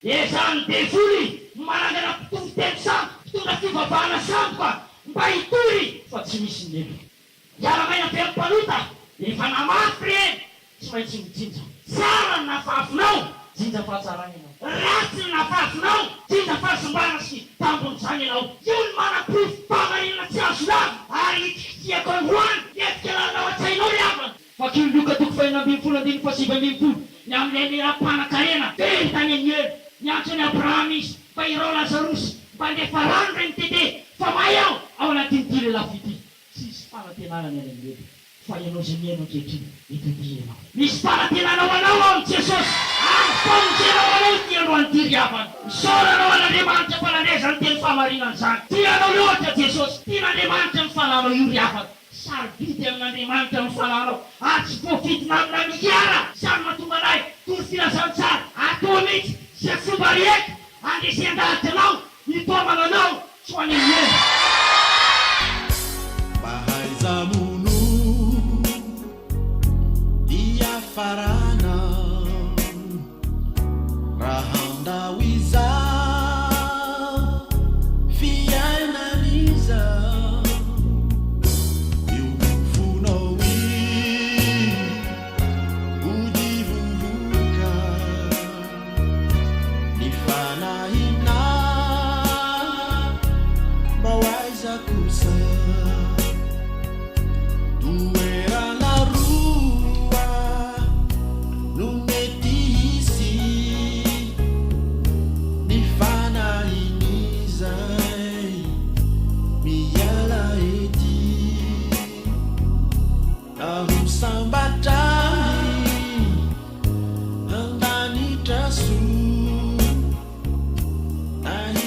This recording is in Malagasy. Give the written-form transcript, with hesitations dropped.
Ezahan'ny devoly manangana mpitory teny sandoka, mpitondra fivavahana sandoka mba hitory fa tsy misy ny helo. Hiara-maina be amin'ny mpanota, efa namafy ireny, tsy maintsy mijinja. Tsara ny nafafinao, jinja fahatsarana ianao. Ratsy ny nafafinao, jinja fahasimbana sy tambin'izany ianao. Io ny manaporofo fahamarinana tsy azo lavina ary hitikitihako androany hihetsika lalina ao an-tsainao ry havana. Vakio ny Lioka toko fahenina ambin'ny folo andininy fahasivy ambin'ny folo, ny amin'ilay lehilahy mpanankarena very tany amin'ny helo. Niantso an'i Abrahama izy mba hirao Lazarosy, mba handefa rano ireny tete fa may aho ao anatin'ity lelafo ity. Tsy hisy fanantenana ny any amin'ny helo, fa ianao izay mihaino ankehitriny, mitodiha ianao. Misy fanantenana ho anao ao amin'i Jesosy, ary famonjena ho anao ity androany ity ry havana. Misaora anao an'Andriamanitra fa nandre izany teny fahamarinana izany. Tia anao loatra Jesosy. Tian'Andriamanitra ny fananao io ry havana. Sarobidy amin'Andriamanitra ny fananao ary tsy voavidina amina miliara. Izany mahatonga anay tory filazantsara atao mihitsy izay fomba rehetra handresen-dahatra anao hitaomana anao tsy ho any amin'ny helo. Mba aiza moa no hiafarana raha handao izao fiainana izao? Io fonao io hody vovoka ny fanahinao mba ho aiza kosa? Toerana roa no mety hisy ny fanahin'izay miala ety na ho sambatra any an-danitra soa na.